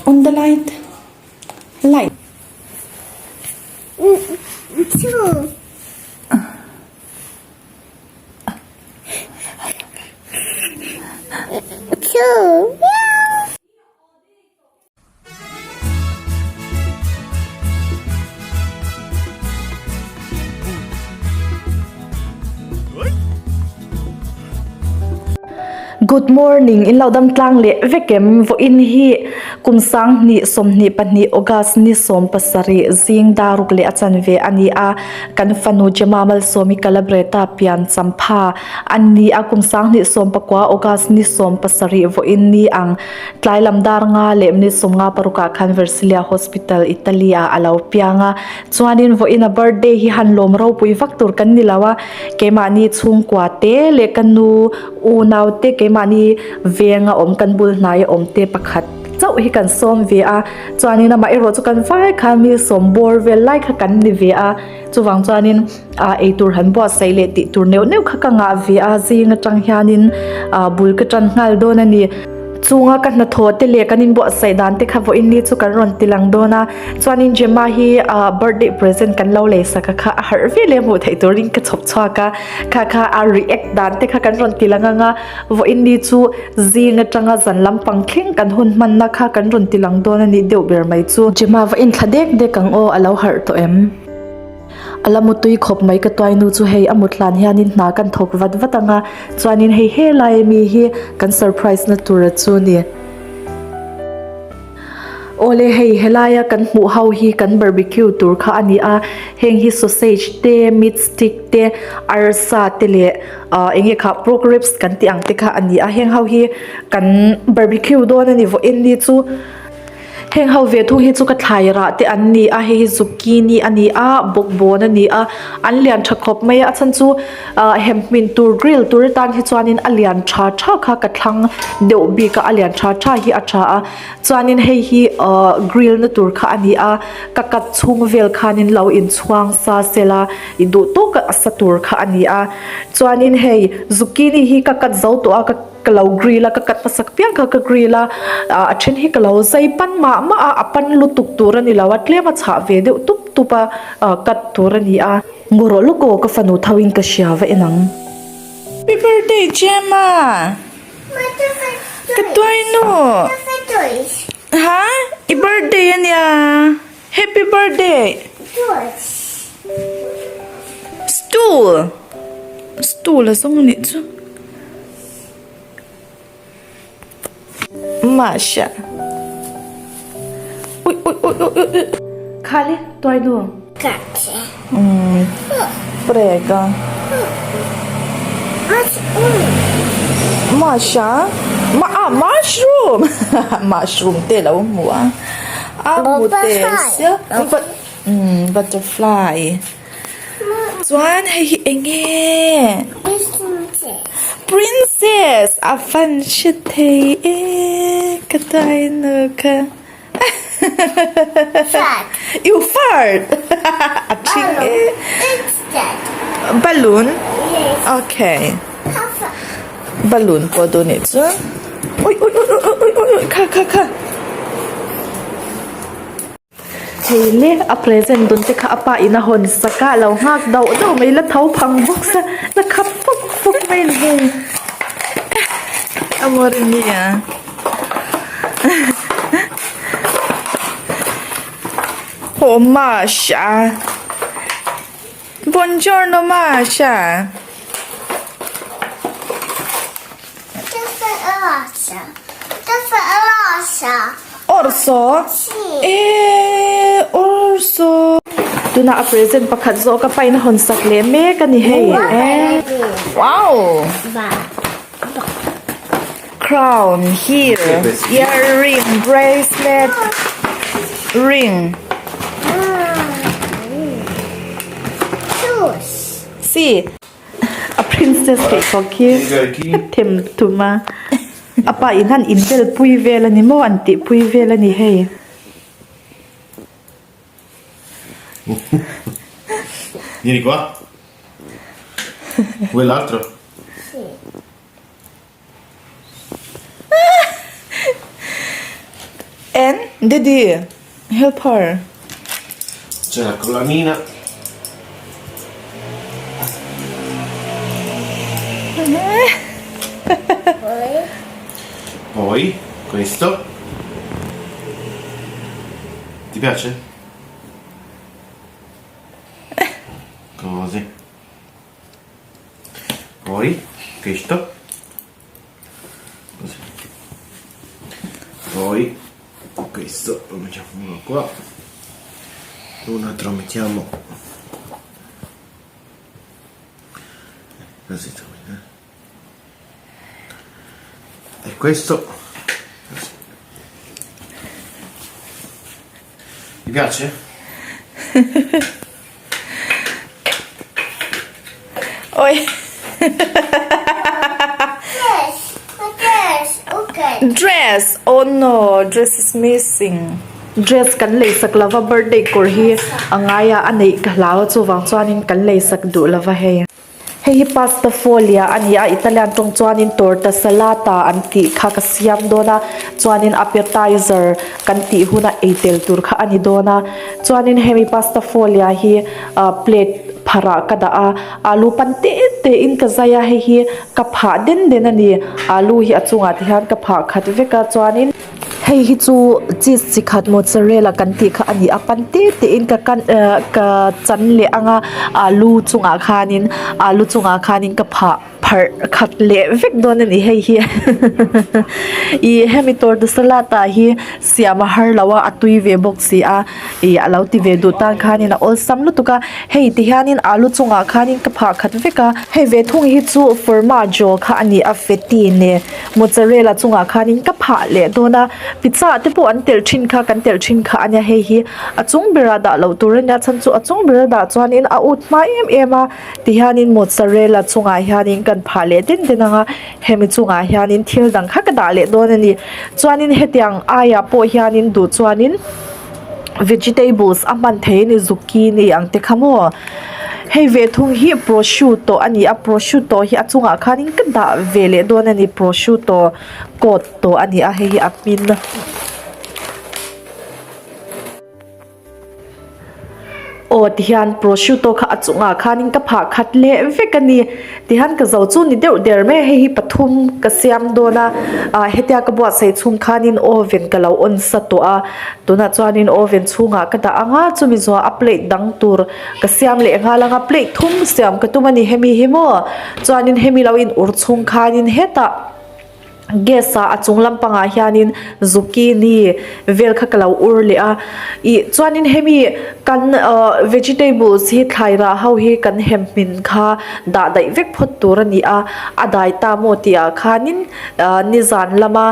On the light. Light. Good morning in lo dam tlang leh vek em vawiin hi kum sanghnih 22 August ni 17 zing daruk leh a chanve a ni a kan fanu Gemma Malsawmi Calabreta pian champha a ni a kum sanghnih 19 August ni 17 vawiin ni ang Tlai lam dar nga leh minute 50 parukah khan Versilia Hospital, Italy ah a lo piang a. Chuanin vawiin a birthday hi han lawm ropui vak tur kan ni lo a, keimahni chhungkua te leh ka nu unau te keimahni venga awm kan bul hnaia awm te pakhat chauh hi kan sawm ve a. Chuanin amah erawh chu kan vai khan mi sawm bawr vel lai kha kan ni ve a. Chuvang chuanin ah eitur han buatsaih leh tih tur neuh neuh kha ka ngah ve a zing atang hianin ah bul ka tan nghal dawn a ni. Chunga ka hnathawh te leh kan inbuatsaih dan te kha vawiin ni chu kan rawn ti lang dawn a chuanin Gemma hi ah birthday present kan lo lei sak a kha a harh vel e hmuh theih turin ka chhawp chhuak a kha kha a react dan te kha kan rawn ti lang ang a vawiin ni chu zing atanga zan lampang thleng kan hun hmanna kha kan rawn ti lang dawn a ni deuh ber mai chu. Gemma va inthla dek dek ang aw a lo harh tawh em? A la mutui khawp mai ka tuai nu chu hei a mut hlan hianin hna kan thawk vat vat ang a, chuanin hei helai ami hi kan surprise na tur a chu ni. Awle hei helaia kan hmuh ho hi kan barbecue tur kha a ni a, heng hi sausage te, meat stick te, arsa te leh ah enge kha pork ribs kan tih ang te kha a ni a, heng ho hi kan barbecue dawn a ni vawiin ni chu. Heng ho ve thung hi chu ka thlai rah te an ni a hei hi zucchini a ni a bawkbawn a ni a an lian tha khawp mai a a chhan chu ah hem hmin tur grill tur atan hi chuanin a lian tha tha kha ka thlang deuh bik a a lian tha tha hi a tha a chuanin hei hi ah grill na tur kha a ni a ka cut chhung vel khanin lo inchhuang sa sela i duh tawk a sa tur kha a ni a chuanin hei zucchini hi ka cut zo tawh a ka. Ka lo grill a, ka cut hmasak piang kha ka grill a, ah a then hi ka lo zai pan mah mah a, a pan lutuk tur a ni lo a, tlem a chhah ve deuh tup tup a, ah cut tur a ni a. Ngawrawh lawk aw ka fanu tho in ka hria va en ang. Happy birthday Gemma! Ka tuainu! Ha? I birthday a nia! Happy birthday! Stool! Stool a zawng a nih chu. Masha. Ui ui ui ui ui ui. Khali tuai nu. Umm prego. Masha. Ma ah mushroom. Mushroom te lo hmu a. A hmu te sia. Umm butterfly. Chuan hei hi eng nge? Princess! A van hre thei e ka tainu kha. You fart! A thing e. Balloon? Okay. Balloon pawh duh nih chu. Ui ui ui ui ui ui ui kha kha kha. Hei le a present dawn te kha a pa in a hawn sak a a lo nghak dauh dauh mai la tho phang bawk sa la khap fawk fawk mai a ni hei Amore mia Oh Masha Buongiorno Masha Orso Eh orso Tunah a present pakhat zawk a pain a hawn sak leh mek a ni hei eh Wow Crown heel earring bracelet ring Si A princess pheikhawk hi a them thum a, a pa in han inbel pui vel a ni maw an tih pui vel a ni hei. Vieni qua. Vuoi l'altro? En. Daddy, help her. C'è la collanina. Poi questo. Ti piace? Così. Poi questo. Così. Poi questo lo mettiamo uno qua. Un altro lo mettiamo così eh. E questo così. Ti piace? Oi. Dress, dress, okay. Dress, oh no, dress is missing. Dress kan leisak lova birthday kawr hi a ngai a, a neih ka hlau a chuvang chuanin kan leisak duh lova hei. Hei hi pasta foglia a ni a, Italian tawng chuanin torta salata an tih kha ka siam dawn a, chuanin appetizer kan tih huna ei tel tur kha a ni dawn a, chuanin hemi pasta foglia hi ah plate pharah ka dah a, alu pan te te in ka zai a, hei hi ka phah den den a ni, alu hi a chungah te hian ka phah khat vek a, chuanin. Hei hi chu cheese chi khat mozzarella kan tih kha a ni a pan te te in ka kan ehh ka chan leh ang a alu chungah khanin alu chungah khanin ka phah pharh khat leh vek dawn a ni hei hi ih hemi torta salad ah hi siam a har lo a a tui ve bawk si a ih a lo ti ve duh tan khanin a awlsam lutuk a hei ti hianin alu chungah khanin ka phah khat vek a hei ve thung hi chu formaggio kha a ni a feti nen. Mozzarella chungah khanin ka phah leh dawn a, pizza te pawh an telh thin kha kan telh thin kha a nia hei hi a chung berah dah loh tur a nia chhan chu a chung bera dah chuanin a ut hma em em a tihianin mozzarella chungah hianin kan phah leh den den ang a hemi chungah hianin thil dang kha ka dah leh dawn a ni chuanin hetiang aiah pawh hianin duh chuanin. vegetables a hman thei a ni zucchini ang te kha maw hei ve thung hi prosciutto a ni a prosciutto hi a chungah khanin ka dah ve leh dawn a ni prosciutto coat tawh a ni a hei hi a hmin. Aw tihian prosciutto kha a chungah khanin ka phah khat leh vek a ni tihian ka zo chu ni deuh der mai a hei hi pathum ka siam dawn a ah hetia ka buatsaih chhung khanin oven ka lo on sa tawh a tunah chuanin oven chhungah ka dah ang a chumi zawh a plate dang tur ka siam leh nghal ang a plate thum siam ka tum a ni hemi hi maw chuanin hemi lo in ur chhung khanin hetah. Gas ah a chung lampangah hianin zucchini vel kha ka lo ur leh a ih chuanin hemi kan ahh vegetables hi thlai rah ho hi kan hem hmin kha dah daih vek phawt tur a ni a a dai ta maw tih ah khanin ahh nizan lama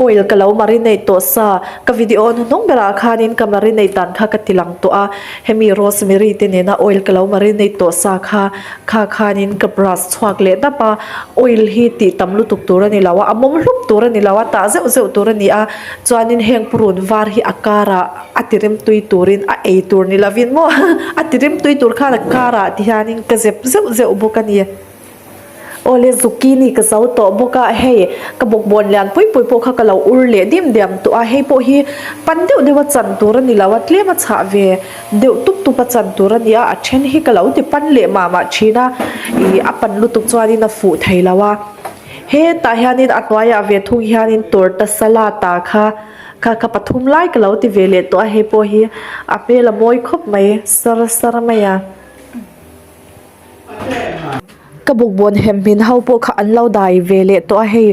oil ka lo marinate tawh sa ka video hnuhnung berah khanin ka marinate dan kha ka ti lang tawh a hemi rosemary te nena oil ka lo marinate tawh sa kha Kha khanin ka brush chhuak leh dap a, oil hi tih tam lutuk tur a ni lo a, a mawm hlup tur a ni lo a, tah zeuh zeuh tur a ni a, chuanin heng purun var hi a karah a ti rem tui turin a ei tur ni lovin maw a ti rem tui tur khan a karah ti hianin ka zep zeuh zeuh bawk a ni. Awle zucchini ka zo tawh bawk a, hei ka bawkbawn lian pui pui pawh kha ka lo ur leh dim diam tawh a, hei pawh hi pan deuh deuh a chan tur a ni lo a, tlem a chhah ve. Deuh tup tup a chan tur a ni a, a then hi ka lo ti pan leh mah mah thin a, ih a pan lutuk chuanin a fuh thei lo a. Hetah hianin a hnuaiah ve thung hianin torta salad ah kha kha kha pathum lai ka lo ti ve leh tawh a, hei pawh hi a hmel a mawi khawp mai sar sar mai a. Ka bawkbawn hem hmin ho pawh kha an lo dai ve leh tawh a hei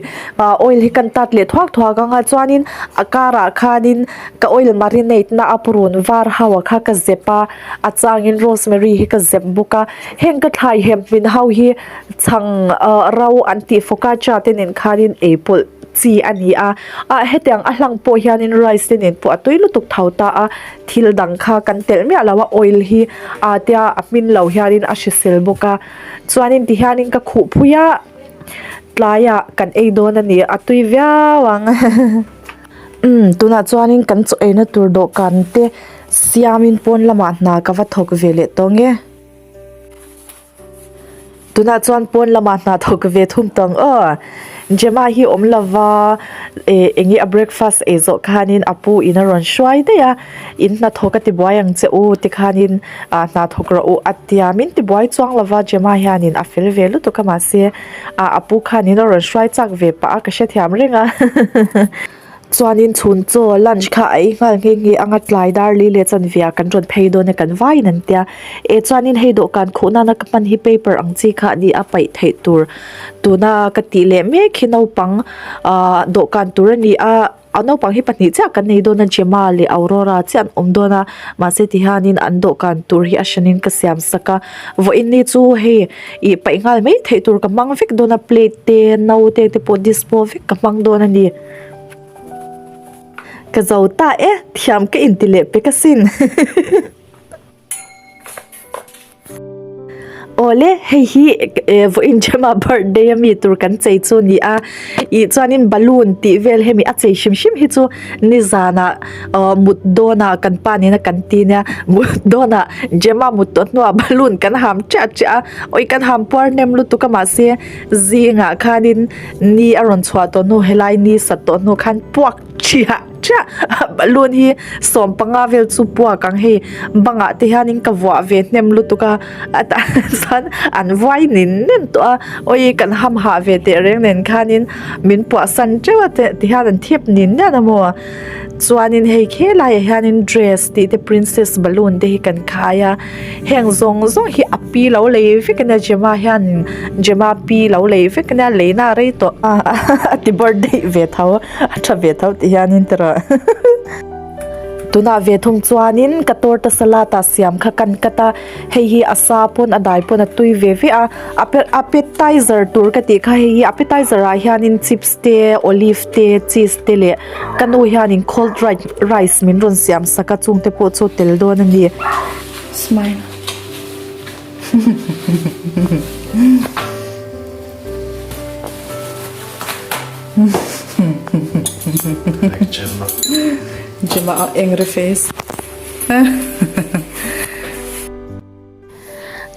ah oil hi kan tat leh thuak thuak ang a chuanin a karah khanin ka oil marinate na a purun var ho ah kha ka zep a a changin rosemary hi ka zep bawk a heng ka thlai hem hmin ho hi chhang ah ro an tih focaccia te nen khanin ei pawlh chi a ni a ah hetiang a hlang pawh hianin rice te nen pawh a tui lutuk tho ta a. Thil dang kha kan telh miah lo a, oil hi aa tia a hmin lo hianin a hrisel bawk a, chuanin ti hianin ka khuh phui a, tlaiah kan ei dawn a ni, a tui viau ang umm tunah chuanin kan chaw eina tur dawhkan te siamin pawn lamah hna ka va thawk ve leh tawng e. Tunah chuan pawn lamah hna thawk ve thum tawng aw. Gemma hi awm lova eh eng nge a breakfast ei zawh khanin a pu in a rawn hruai daih a, in hna thawk a ti buai ang che u tikhanin ah hna thawk rawh u a tia min ti buai chuang lova Gemma hianin a fel ve lutuk a mahse ah a pu khanin a rawn hruai chak ve pah a ka hrethiam reng a. Chuanin chhun chaw lunch kha a ei nghal nghe nghe anga tlai dar li leh chanve ah kan rawn phei dawn e kan vaiin an tia. E chuanin hei dawhkan khuh nana ka hman hi paper ang chi kha a ni a paih theih tur tuna ka tih leh mek hi naupang ah dawhkan tur a ni a a naupang hi pahnih chiah kan nei dawn a Gemma leh Aurora chiah an awm dawn a mahse tihianin an dawhkan tur hi a hranin ka siam sak a vawiin ni chu hei ih paih nghal mai theih tur ka hmang vek dawn a plate te no te te pawh dispo vek ka hmang dawn a ni. Ka zo ta e, thiam ka inti leh pek asin. Awle, hei hi vawiin Gemma birthday a mi tur kan chei chu ni a, ih chuanin balloon tih vel hemi a chei hrim hrim hi chu nizanah mut dawnah kan pa nena kan ti nia, mut dawnah Gemma mut tawh hnuah balloon kan ham chiah chiah a, awi kan ham puar hnem lutuk a mahse zingah khanin Ni a rawn chhuah tawh hnu helai ni sat tawh hnu khan puak chiah chiah balloon hi sawm panga vel chu puak ang hei bangah te hianin ka vuah ve hnem lutuk a a tah chuan an vuai nin nen tawh a awi kan ham hah ve teh reng nen khanin min puah san teuh a te tihian an thip nin nen a maw chuanin hei khelaiah hianin dress tih te princess balloon te hi kan khai a. Heng zawng zawng hi a pi lo lei vek ania Gemma hianin Gemma pi lo lei vek ania leina a rei tawh a a ti birthday ve tho a tha ve tho ti hianin ti rawh tunah ve thung chuanin ka torta salad ah siam kha kan cut a hei hi a sa pawn a dai pawn a tui ve ve a appetizer tur ka tih kha hei hi appetizer ah hianin chips te olive te cheese te leh Ka nu hianin cold rice min rawn siam sak a chungte pawh chu tel dawn a ni. Smile. Gemma. Gemma angry face.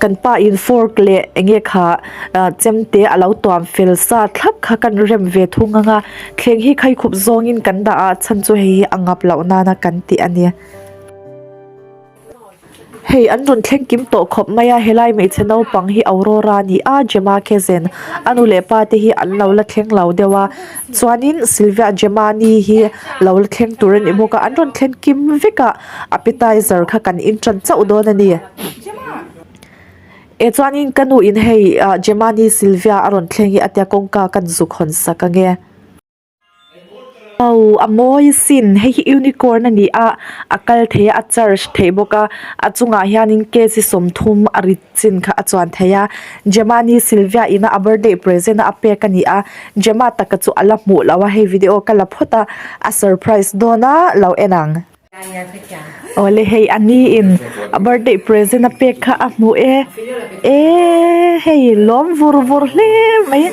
Kan pa in fork leh eng nge kha chemte a lo tuam fel sa thlap kha kan rem ve thung ang a, thleng hi khaikhup zawngin kan dah a, chhan chu hei hi a ngap loh nana kan tih a ni. Hei an rawn thleng kim tawh khawp mai a, helai hmeichhe naupang hi Aurora a ni a, Gemma Kezen a nu leh pa te hi an lo la thleng lo deuh a, chuanin Sylvia Gemma-ni hi lo la thleng tur a ni bawk a, an rawn thleng kim vek a. Appetizer kha kan in tan chauh dawn a ni. E chuanin ka nu in hei Gemani Sylvia a rawn thleng hi a tia kawngka kan zuk hawn sak ange. Aw a mawi sin hei hi unicorn a ni a, a kal thei a a charge theih bawk a, a chungah hianin kg 30 a rit chin kha a chuan thei a. Gemani Sylvia ina a birthday present a a pek a ni a, Gemma taka chu a la hmuh loh a hei video ka la phawt a, a surprise dawn a lo en ang. Awle hei a ni in a birthday present a pek kha a hmu e eee hei lawm vur vur hle mai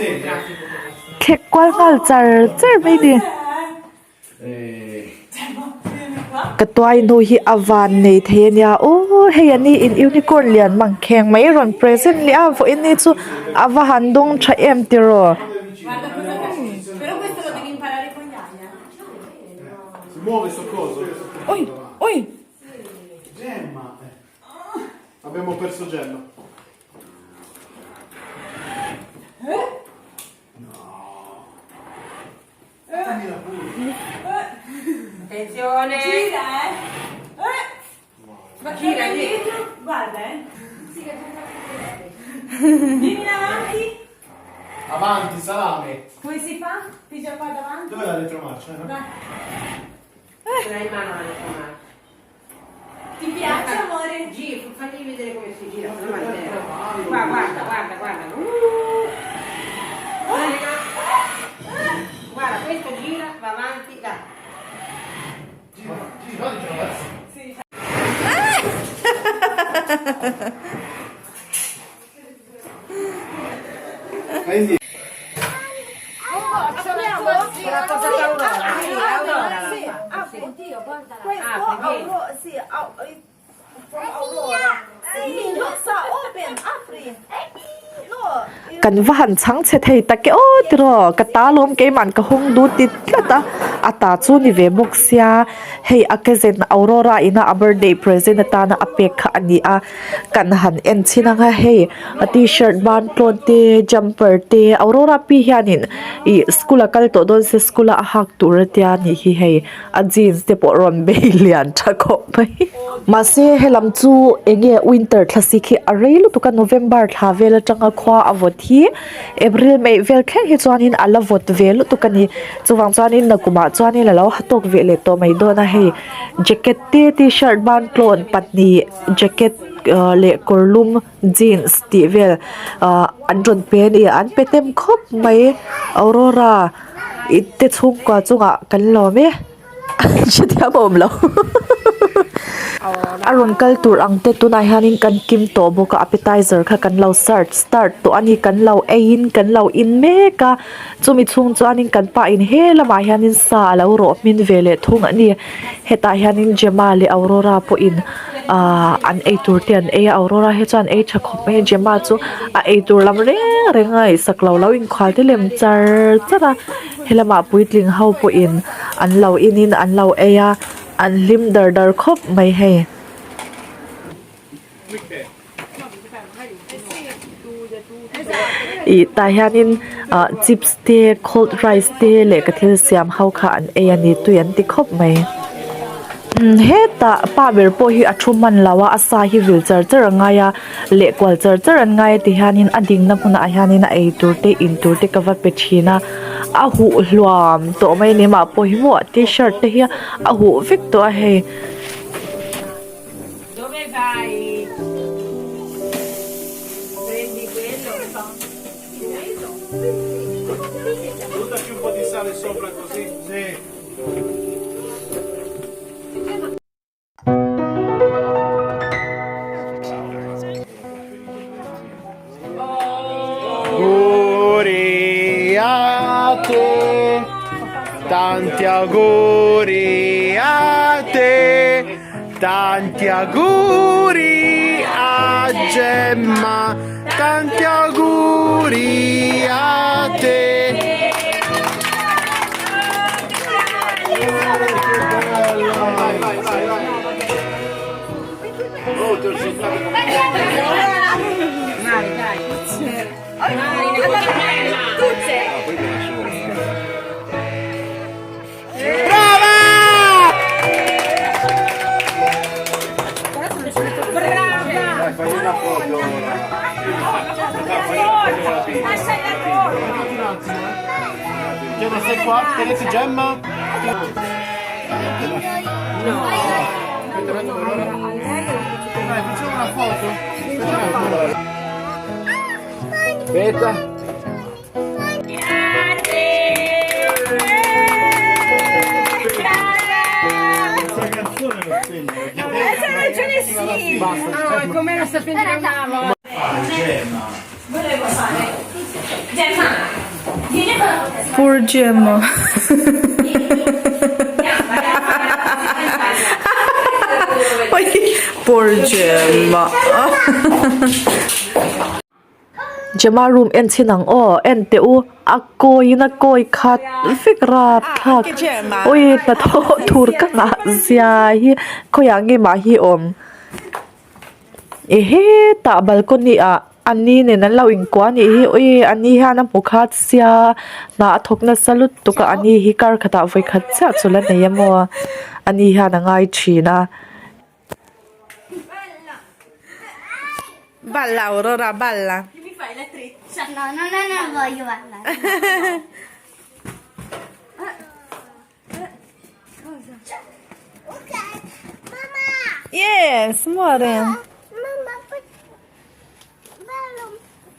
thlek kual nghal char char mai ni ka tuai nu hi a van nei thei ania aw hei a ni in unicorn lian mang kheng mai rawn present leh a vawiin ni chu a va han dawng tha em tiraw. Si muove sto coso? Oi, oi! Gemma! Abbiamo perso Gemma. Eh? No. Fammila pure. Attenzione! Gira, eh! Eh! Ma gira indietro, guarda, eh! Vieni in avanti! Avanti, salame! Come si fa? Pigia qua davanti. Dov'è la retromarcia? Eh? Vai. Ce l'hai in mano la retromarcia. Ti piace amore? Gira, fagli vedere come si gira, se no Qua, guarda, guarda, guarda. Guarda, questo gira, va avanti, là. Gira, gira, di traverso. Sì. Prendi. Questo Aurora, sì, Aurora, sì, lo so, open, apri. No. Kan va han chhang chhe thei tak e aw tiraw ka ta lawm keimahn ka hawng dut ti tlat a, a ta chu ni ve bawk sia hei a cousin Aurora ina a birthday present atana a pek kha a ni a, kan han en chhin ang a hei a t-shirt ban tlawn te jumper te Aurora pi hianin ih school a kal tawh dawn se school a a hak tur a tia nih hi hei. A jeans te pawh rawn bei lian tha khawp mai. Mahse helam chu enge winter thlasik hi a rei lutuk a November thla vel atanga khua a vawt hi April May vel thleng hi chuanin a la vawt ve lutuk a ni. Chuvang chuanin nakumah chuanin a lo ha tawk ve leh tawh mai dawn a hei jacket te t-shirt ban tlawn pahnih jacket leh kawr lum jeans tih vel ah an rawn pe a ni an pe hnem khawp mai Aurora. I te chhungkua chungah kan lawm e hrethiam a awm lo a rawn kal tur ang te tunah hianin kan kim tawh bawk a appetizer kha kan lo search start tawh a ni kan lo eiin kan lo in mek a chumi chhung chuanin kan pa in he lamah hianin sa a lo rawh hmin ve leh thung a ni hetah hianin Gemma leh Aurora pawhin ahh an eitur te an ei a Aurora hi chuan ei tha khawp mai a Gemma chu a eitur lam reng reng a ngaihsak lo lo inkhual te lem char char a helamah puitling ho pawhin an lo in in an lo ei a an hlim dar dar khawp mai hei. Ih tah hianin ah chips te cold rice te leh ka thil siam ho kha an ei a ni tui an ti khawp mai umm hetah pa ber pawh hi a thu hman lo a a sa hi vil char char a ngai a leh kual char char an ngai a ti hianin a dingna hmunah hianin a ei tur te in tur te ka va pe thin a a huh hluam tawh mai a ni mah pawh hi maw t-shirt te hi a huh vek tawh a hei. Dove vai? Prendi quello. Buttaci un po' di sale sopra così. Sì. Auguri a te, tanti auguri a te, tanti auguri a Gemma, tanti auguri a te. Vai, vai, vai, vai. Gemma, sei qua? Tenete Gemma? Dai, facciamo una foto. Aspetta. Ah, come la sapete una volta. Volevo fare. Gemma, vieni con la Poor Gemma. Poor Gemma. Gemma room en chhin ang aw en teh u a kawi in a kawi khat vek rap thlak awi hnathawh tur ka nghah zia hi khawiah nge mah hi awm. Ehe tah balcony ah a ni nen an lo inkuah a nih hi ui a ni hian a hmu khat sia hna a thawk nasa lutuk a a ni hi kar khatah vawi khat chiah chu la nei a maw a ni hian a ngai thin a. Balla Aurora balla. No, no, no, non voglio ballare. Ok, mamma. Yes, amore. Mamma, bello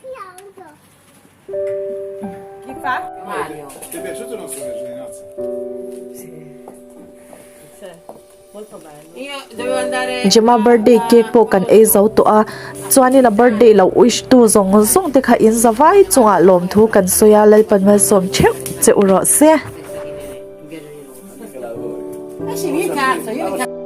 pianto. Chi fa? Mario. Ti è piaciuto il nostro viaggio di nozze? Io dovevo andare. Gemma birthday cake pawh kan ei zo tawh a, chuanin a birthday lo wish tu zawng zawng te kha in za vai chungah lawmthu kan sawi a, Lalpan malsawm theuh che u rawh se. Eh sì, mi cazzo, io mi cazzo.